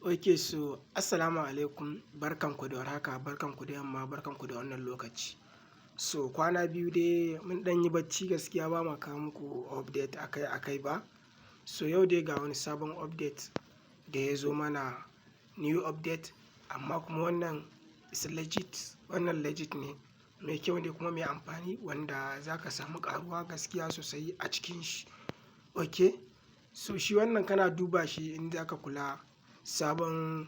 Ok, so assalamu alaikum, barkanku da warhaka, barkanku da yamma, barkanku da wannan lokaci. So kwana biyu dai mun ɗan yi bacci, gaskiya ba ma kawo muku update akai-akai ba. So yau dai ga wani sabon update da ya zo mana, new update, amma kuma wannan is legit, wannan legit ne, mai kyau ne kuma mai amfani wanda za ka samu ƙaruwa gaskiya sosai a cikin shi. Ok, so shi wannan kana duba shi in za ka kula, sabon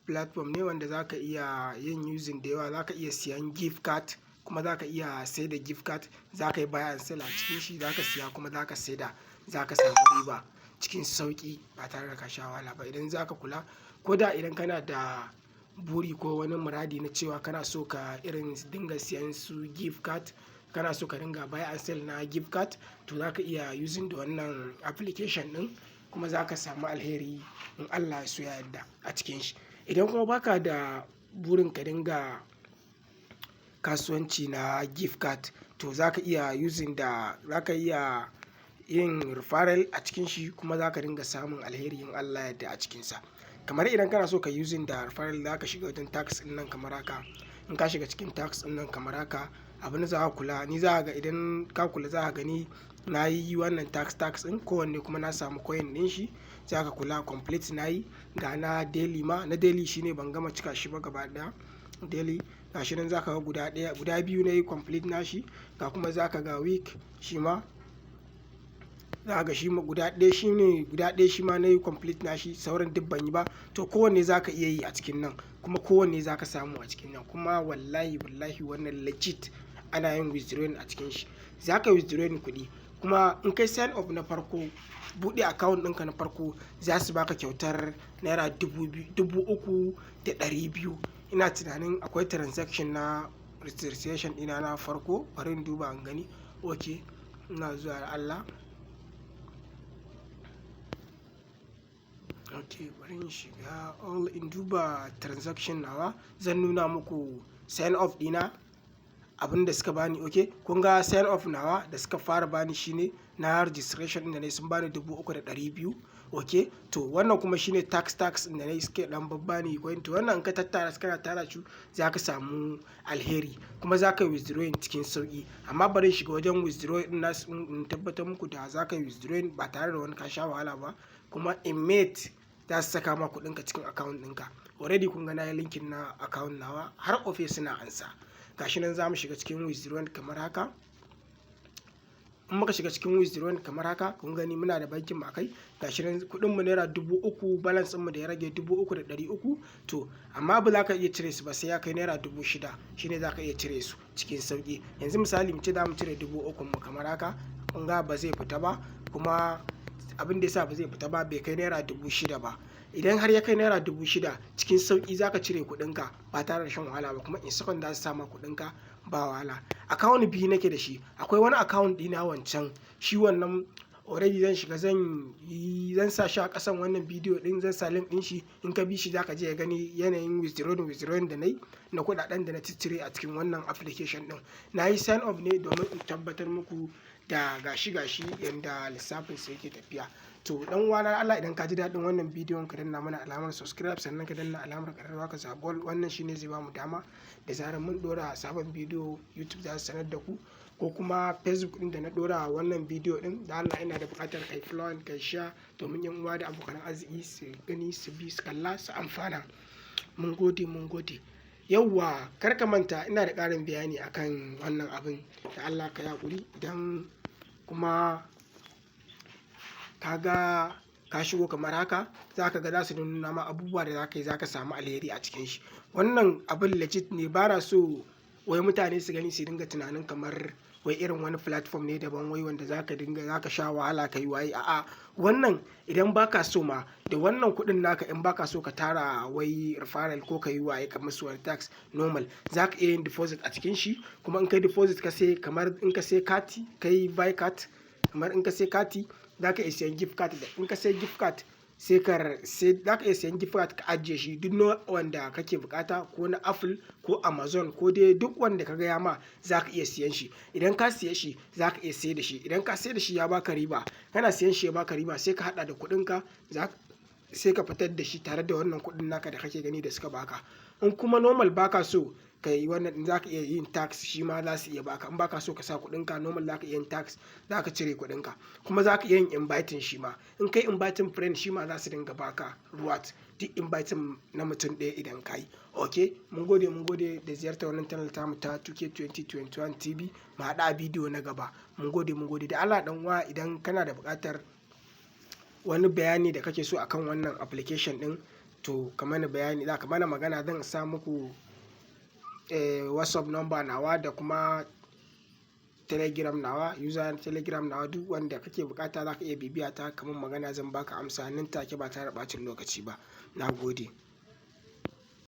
platform ne wanda za ka iya yin using da yawa. Za ka iya siyan gift card kuma za ka iya saida gift card, za ka yi buy and sell a cikin shi, za ka siya kuma za ka saida, za ka samu riba cikin sauƙi ba tare da ka sha wahala ba. Idan za ka kula, ko da idan kana da buri ko wani muradi na cewa kana so ka irin dinga siyan su gift card, kana so ka dinga buy and sell na gift card, to za ka iya using da wannan application ɗin kuma za ka samu alheri in Allah ya so ya yadda a cikin shi. Idan kuma ba ka da burin ka dinga kasuwanci na gift card, to za ka iya using da za ka iya yin referral a cikin shi kuma za ka dinga samun alheri in Allah ya yadda a cikinsa. Kamar idan kana so ka using da referral, za ka shiga wajen task ɗin nan kamar haka. In ka shiga cikin task ɗin nan kamar haka, abin da za ka kula, ni za ka ga, idan ka kula za ka gani na yi wannan task ɗin kowanne kuma na samu coin ɗin shi. Za ka kula, complete na yi, ga na daily ma, na daily shine ban gama cika shi ba gaba ɗaya. Daily ga shi nan, za ka ga guda ɗaya, guda biyu na yi complete nashi, ga kuma za ka ga week shi ma za ka ga shi ma guda ɗaya shine, guda ɗaya shi ma na yi complete nashi, sauran duk ban yi ba. To kowanne za ka iya yi a cikin nan kuma kowanne za ka samu a cikin nan. Kuma wallahi wallahi wannan legit, ana yin withdrawing a cikin shi. Za ka withdrawing kuɗi kuma in kai sign up na farko, buɗe account ɗinka na farko, za su baka kyautar naira 2,000, 3,200. Ina tunanin akwai transaction na registration ɗina na farko, bari in duba in gani. Ok, ina zuwa da Allah. Ok, bari in shiga all in duba transaction nawa, zan nuna muku sign up ɗina abin da suka bani. Ok, kun ga sign up nawa da suka fara bani shine na registration ɗin da nayi, sun bani 3,200. Ok, to wannan kuma shine task ɗin da nayi, suke ɗan babbani coin. To wannan in ka tattara su, kana tara su, za ka samu alheri kuma za ka yi withdrawing cikin sauƙi. Amma bari in shiga wajen withdrawing ɗin nasu in tabbatar muku da za ka yi withdrawing ba tare da wani ka sha wahala ba, kuma immediate za su saka ma kuɗinka cikin account ɗinka. Already kun ga na yi linking na account nawa, har Opay suna ansa. Gashi nan, za mu shiga cikin withdrawing kamar haka. In muka shiga cikin withdrawing kamar haka, kun gani muna da bankin mu akai. Gashi nan kuɗin mu naira 3,000, balance ɗin mu da ya rage 3,300. To amma ba za ka iya cire su ba sai ya kai naira 6,000, shine za ka iya cire su cikin sauƙi. Yanzu misali mu ce za mu cire 3,000 mu kamar haka, kun ga ba zai fita ba, kuma abin da ya sa ba zai fita ba, bai kai naira 6,000 ba. Idan har ya kai naira 6,000, cikin sauƙi za ka cire kuɗinka ba tare da shan wahala ba, kuma in second za su sama kuɗinka ba wahala. Account biyu nake da shi. Akwai wani account ɗina wancan, shi wannan already zan shiga zan yi, zan sa shi a ƙasan wannan bidiyo ɗin, zan sa link ɗin shi. In ka bi shi za ka je ka gani yanayin withdrawing da nayi na kuɗaɗen da na ciccire a cikin wannan application ɗin. Na yi sign up ne domin in tabbatar muku da gashi gashi yanda lissafin sa yake tafiya. To ɗan uwana, Allah, idan ka ji daɗin wannan bidiyon, ka danna mana alamar subscribe, sannan ka danna alamar ƙararrawa ka zaɓi all. Wannan shine zai bamu dama da zarar mun ɗora sabon bidiyo, YouTube za su sanar da ku, ko kuma Facebook ɗin da na ɗora wannan bidiyo ɗin. Da Allah ina da buƙatar kai following, kai share domin 'yan uwa da abokan arziki su gani, su bi, su kalla, su amfana. Mun gode, mun gode. Yauwa, kar ka manta, ina da ƙarin bayani akan wannan abin. Da Allah ka yi haƙuri. Idan kuma ka ga ka shigo kamar haka, za ka ga za su nuna ma abubuwa da za ka yi, za ka samu alheri a cikin shi. Wannan abin legit ne, ba na so wai mutane su gani su dinga tunanin kamar wai irin wani platform ne daban, wai wanda za ka dinga, za ka sha wahala ka yi waye. A'a, wannan idan ba ka so ma da wannan kuɗin naka, in ba ka so ka tara wai referral ko ka yi waye ka musu wani task, normal za ka iya yin deposit a cikin shi. Kuma in ka yi deposit, ka sai, kamar in ka sai kati, ka yi buy card, kamar in ka sai kati, za ka iya siyan gift card. Da in ka sai gift card, sai ka sai za ka iya siyan gift card ka ajiye shi duk na wanda kake bukata, ko na Apple ko Amazon ko dai duk wanda ka gaya ma, za ka iya siyan shi. Idan ka siye shi, za ka iya sayar da shi. Idan ka sayar da shi ya baka riba, kana siyan shi ya baka riba, sai ka haɗa da kuɗinka za Sai ka fitar da shi tare da wannan kuɗin naka da kake gani da suka baka. In kuma normal baka so ka yi wannan ɗin, za ka iya yin task, shi ma za su iya baka. In baka so ka sa kuɗinka, normal za ka iya yin task, za ka cire kuɗinka. Kuma za ka iya yin inviting shi ma. In kai inviting friend, shi ma za su dinga baka reward duk inviting na mutum ɗaya idan ka yi. Ok, mun gode, mun gode da ziyartar wannan channel tamu ta 2K 2021 TV. Mu haɗu a bidiyo na gaba. Mun gode, mun gode. Da Allah ɗan uwa, idan kana da buƙatar wani bayani da kake so akan wannan application ɗin, to ka mana bayani, za ka mana magana. Zan sa muku WhatsApp number nawa da kuma Telegram nawa, user Telegram nawa. Duk wanda kake buƙata za ka iya bibiya ta kamar magana, zan baka amsa nan take ba tare da ɓacin lokaci ba. Na gode.